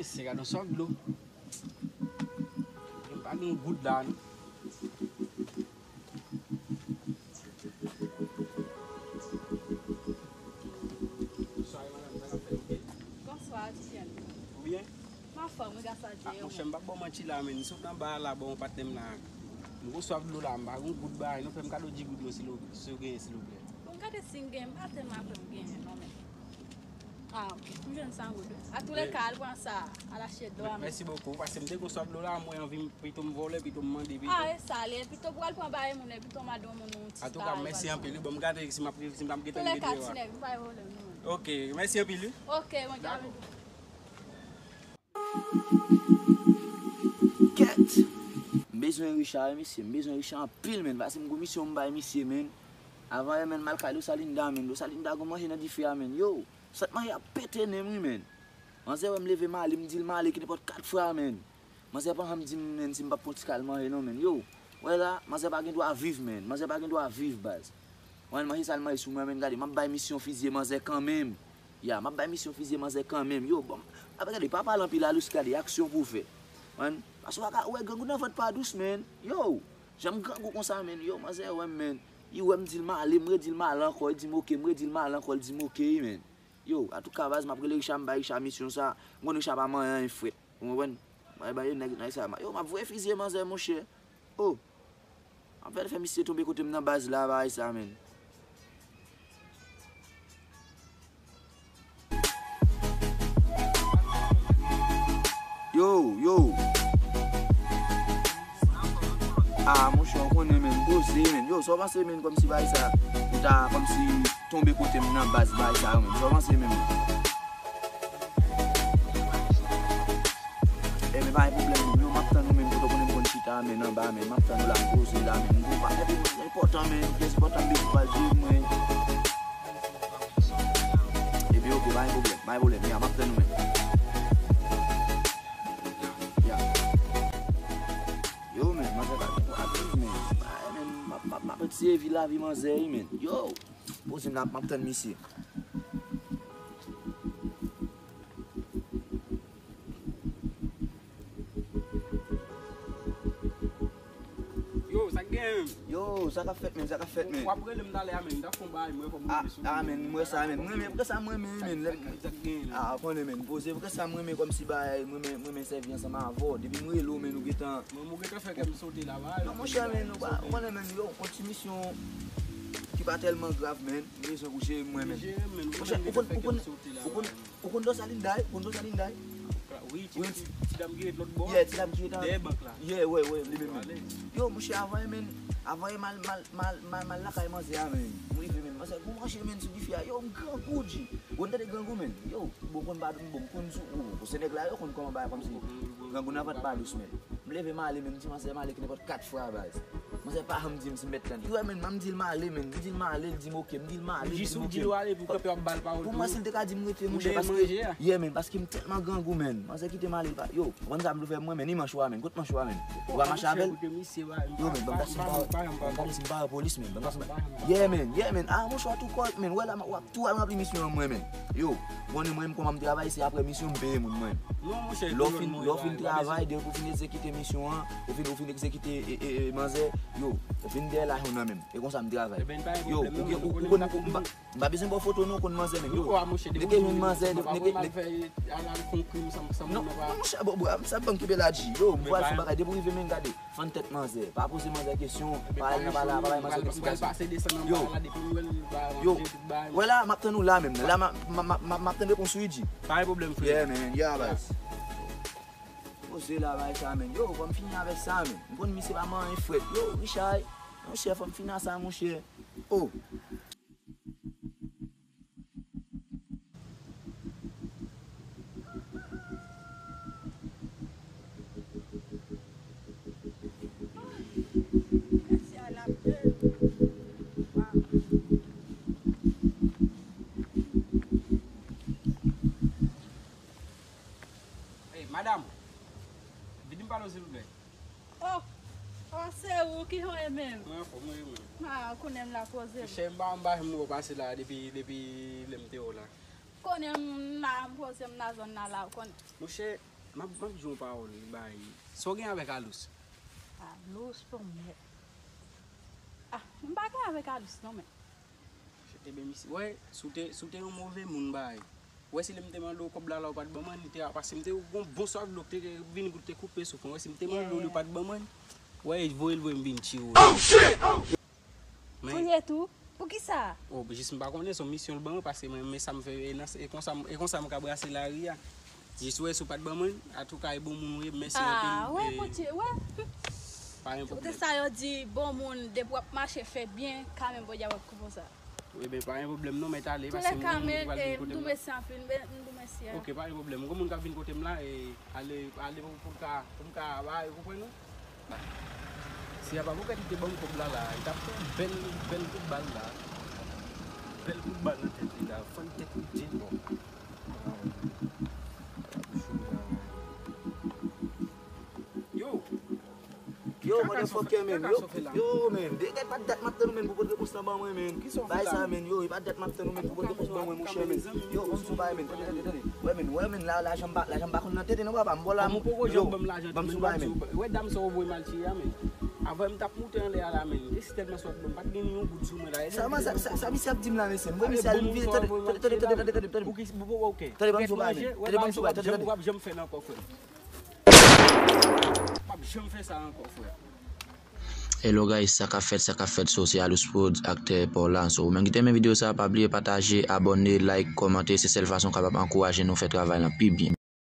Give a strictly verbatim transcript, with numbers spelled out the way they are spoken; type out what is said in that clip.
Se gade yon sòk dlo. M pa gen yon goud la, non. Bonswa, madanm, sa k ap fèt, ou byen? Bonswa, Etienne. Ou byen? M anfòm, wi, gras a Dye. Ah, monchè, m p ap ba w manti la, men. M sot nan ba a la, bon, patnè m la. M gon swaf dlo la, m pa gon goud bagay, non, fè m kado di goud yo, si w genyen, silvouplè. Bon, gade si m genyen, m pa tèlman kwè m genyen, non, men. Ah, ok. M jwenn san goud, wi. A tou le ka, al pran sa, al achte dlo a, men. Mèsi bokou, paske m te gon swaf dlo la, mwen anvi m, pito m vòlè, pito m mande, pito. Ah, e sa l ye, pito pou al pran bagay moun, pito mande yon moun yon ti bagay. Antouka, mèsi anpil, wi. Bon, m gade si m ap, si m ap gentan rive deyò a. Tou le ka, ti nèg, m pa gen pwoblèm, non, men. Ok, mèsi anpil, wi. Ok, mwen gen. Dakò. Kèt! M bezwen Richard, wi, mesye. M bezwen Richard anpil, menn. Paske m gon misyon m bay misye, menn. Avan yè, menn, m al kay Losalinda, menn. Losalinda gon manje nan dife a, menn. Yo, sant manje ap pete nen m, wi, menn. Manzè wè m leve m ale, m di l m ale ki nenpòt kat fwa, menn. Manzè pa janm di m, menn, si m p ap pran ti kal manje, non, menn. Yo, wè la, manzè pa gen dwa viv, menn. Manzè pa gen dwa viv, baz. Mwen manje sa l manje sou mwen, menn, gade, m ap bay misyon fizye manzè kanmenm. Ya, m ap bay misyon fizye manzè kanmenm. Yo, bon, ap gade, pa pale anpil alous, gade, aksyon pou w fè. Mwen, paske w pa ka, ou wè, grangou nan vant pa dous, menn. Yo, jan m grangou konsa, menn. Yo, manzè wè m, menn. Li wè m di l m ale, m redi l m ale ankò, li di m ok, m redi l m ale ankò, li di m ok, wi, menn. Yo, antouka, baz, m ap rele Richard, m bay Richard misyon sa. M konn Richard pa manyen anyen frèt. Ou konprann? Bay, bay, yo, nèg, nèg sa, yo, m ap voye fizye manzè, monchè. Oh. M ap fè, fè misye tonbe kote m nan baz la, bagay sa, menn. Yo, yo. Ah, monchè, w konnen, menn, poze, menn. Yo, sa w panse, menn, kòmsi bagay sa, ou ta kòmsi tonbe kote m nan baz bagay sa yo, menn. Sa w panse, menn? Ebyen, pa gen pwoblèm, menn. Yo, m ap tann ou, menn, kote w konnen m konn chita, menn, anba, menn. M ap tann ou la, m poze la, menn. M gon bagay pou mwen, enpòtan, menn. Pyès enpòtan, m bezwen pral jere mwen. Ebyen, ok, pa gen pwoblèm, pa gen pwoblèm. Ya, m ap tann ou, menn. Ya. Yo, menn, manzè pa gen dwa viv, menn. Ay, menn, m ap, m ap, m ap eseye viv lavi manzè, wi, menn. Yo! Poze m la, m ap tann misye. Yo, sa k gen? Yo, sa k ap fèt, menn, sa k ap fèt, menn? W ap rele m talè a, menn, m ta fè yon bagay, mwen, kòm. Ah, ah, menn, m wè sa, menn. Mwen menm, pou sa mwen menm, menn. Sa k gen? Ah, w konnen, menn, poze, pou sa mwen menm, kòmsi bagay, mwen menm, mwen menm sèvi ansanm avè w. Depi m rele w, menn, ou gentan. Mwen, mwen gentan fè kè m sote la, bagay. Non, monchè, menn, ou pa, ou konnen, menn, yo, yon ti misyon ki pa tèlman grav, menn. M bezwen pou jere mwen, menn. Monchè, ou konn, ou konn, ou konn, ou konn Losalinda, wi? Ou konn Losalinda, wi? Wi, ti, ti, ti dam ki ret lòt bò a. Yeah, ti dam ki ret an. Dèyè bank la. Yeah, wè, wè, li menm, menm. Yo, monchè, avan, menn, avan, m al, m al, m al, m al, m al lakay manzè a, menn. M rive, menn. Manzè, gon manje, menn, sou dife a. Yo, m grangou, G. Ou konn tande grangou, menn. Yo, bon, konn pa, bon, konn sou, bon, se nèg la, yo konn kòman bagay kòmsi. Grangou nan vant pa dous, menn. M leve m ale, menn, m di manzè m ale ki nenpòt kat fwa, baz. Manzè pa janm di m si m mèt tann. Li wè, menn, m di l m ale, menn, m di l m ale, li di m ok, m di l m ale, li di m ok. Jis ou di l w ale, pou kanpe w ap ba l pawòl tou. Pou mwen, si l te ka di m rete, monchè, paske, yeah, menn, paske m tèlman grangou, menn. Manzè kite m ale, li pa, yo, ou konn sa m vle fè mwen, menn, ni manch ou a, menn, kot manch ou a, menn? Ou pa mache avè l? Yo, menn, ban m pase m pa, ban m gade si m pa wè polis, menn, ban m pase m pa, yeah, menn, yeah, menn, ah, monchè, w tou kòrèk, menn, wè la, w ap tou al ranpli misyon an mwen, menn. Yo, konnen mwen menm kòman m travay, se apre misyon m peye moun mwen. Non, monchè, lè w fin, lè w fin travay, depi w fin egzekite misyon an, ou fin, ou fin egzekite, e, e, e, manzè, yo, ou fin dèyè lajan w nan men m. E konsa m travay. Yo, ou gen, ou, ou konn, ou, m pa, m pa bezwen ba w foto non, ou konn manzè menm, yo. Nèg gen yon manzè, nèg gen, nèg non, non, monchè, bon, bon, sa ban m kenbe la, G. Yo, m pral fè bagay, depi w rive, men gade. Fann tèt manzè. Pa poze manzè kesyon. Pa al nan ba la, pa bay manzè leksplikasyon. Yo. Yo. Wè la, m ap tann ou la menm. La, m ap, m ap, m ap, m ap tann repons ou, G. Pa gen pwoblèm, frè. Yeah, man. Yeah, baz. Poze la, bay sa, menn. Yo, fò m fini avèk sa, menn. M konn misye pa manyen frèt. Yo, Richard. Monchè, fò m fini ak sa, monchè. Oh. Hey, madam, vini m pale w, silvouplè. Oh, oh, se ou, kijan w ye menm? Mwen anfòm, wi, mwen. Ah, konnen m la poze m. Monchè, m pa, m pa janm wè w pase la depi, depi lè m te wè w la. Konnen m la, m poze m nan zòn nan la, ou konnen. Monchè, M ap, m ap di yon pawòl wi, bay. Sa w gen avèk Alous? Alous, pon mèt. Ah, m pa gen avèk Alous non, men. Ebyen, misye, wè, si w te, si w te yon move moun, bay. Wè, si lè m te mande w kòb la, la, ou pa t ban mwen, li te, paske m te gon bon swaf dlo, te vini pou te koupe souf mwen. Wè, si m te mande w, li ou pa t ban mwen. Wè, voye l voye m vin tire w. Men, touye tou? Poukisa? Oh, jis m pa konnen, se yon misyon l ban mwen, paske mwen, men sa m fè, e nan, e konsa, e konsa m ka brase lari a. Jis wè, si w pa t ban mwen, antouka, e bon moun ou ye, mèsi anpil. Ah, wè, Bondye, wè. Pa gen pwoblèm. Sa yo di, bon moun, depi w ap mache, fè byen, kanmenm Bondye ap koupe w sa. Ebyen, pa gen pwoblèm non, mèt ale, paske m gon moun ki pral vin kote m la. Mèsi anpil, m tou mèsi. Ok, pa gen pwoblèm. M gon moun k ap vin kote m la, e ale, ale pou, pou m ka, pou m ka ba yo konprann ou. Si a pa pou kèt li te ban m kòb la la, li t ap fè yon bèl, bèl kout bal la. Bèl kout bal nan tèt li la, fann tèt li byen bò. Yo! Yo, motherfucker, man. Yo, yo, man. Depi pa dat m ap tann ou, man, pou pote repons lan ban mwen, man. Bay sa, man. Yo, e pa dat m ap tann ou, man, pou pote repons ban mwen, monchè, man. Yo, ban m sou bay, man. Tande, tande, tande. Wè, man, wè, man, la, lajan m pa, lajan m pa konn nan tete non, papa. M bò la, yo, ban m sou bay, man. Wè dam sa w voye m al tire a, man. Avan m t ap moute anlè a la, man. E si tèlman sa w ap ban m, pa t gen yon goud sou mwen la. Sa, sa, sa, sa misye ap di m la, mesye. M wè misye al vin vire, tande, tande, tande, tande, tande, tande. Pou ki, pou, pou, ok. Tande, ban m sou bay, man. Tande, ban m sou bay, tande, tande. W ap janm fè l ankò, frè m. W ap janm fè sa ankò, frè. Hello guys, sa k ap fèt, sa k ap fèt, so se Alous Prod, aktè pa w la. So, ou menm ki te renmen videyo sa, pa bliye pataje, abòne, like, kòmante, se sèl fason w kapab ankouraje nou fè travay lan pi byen.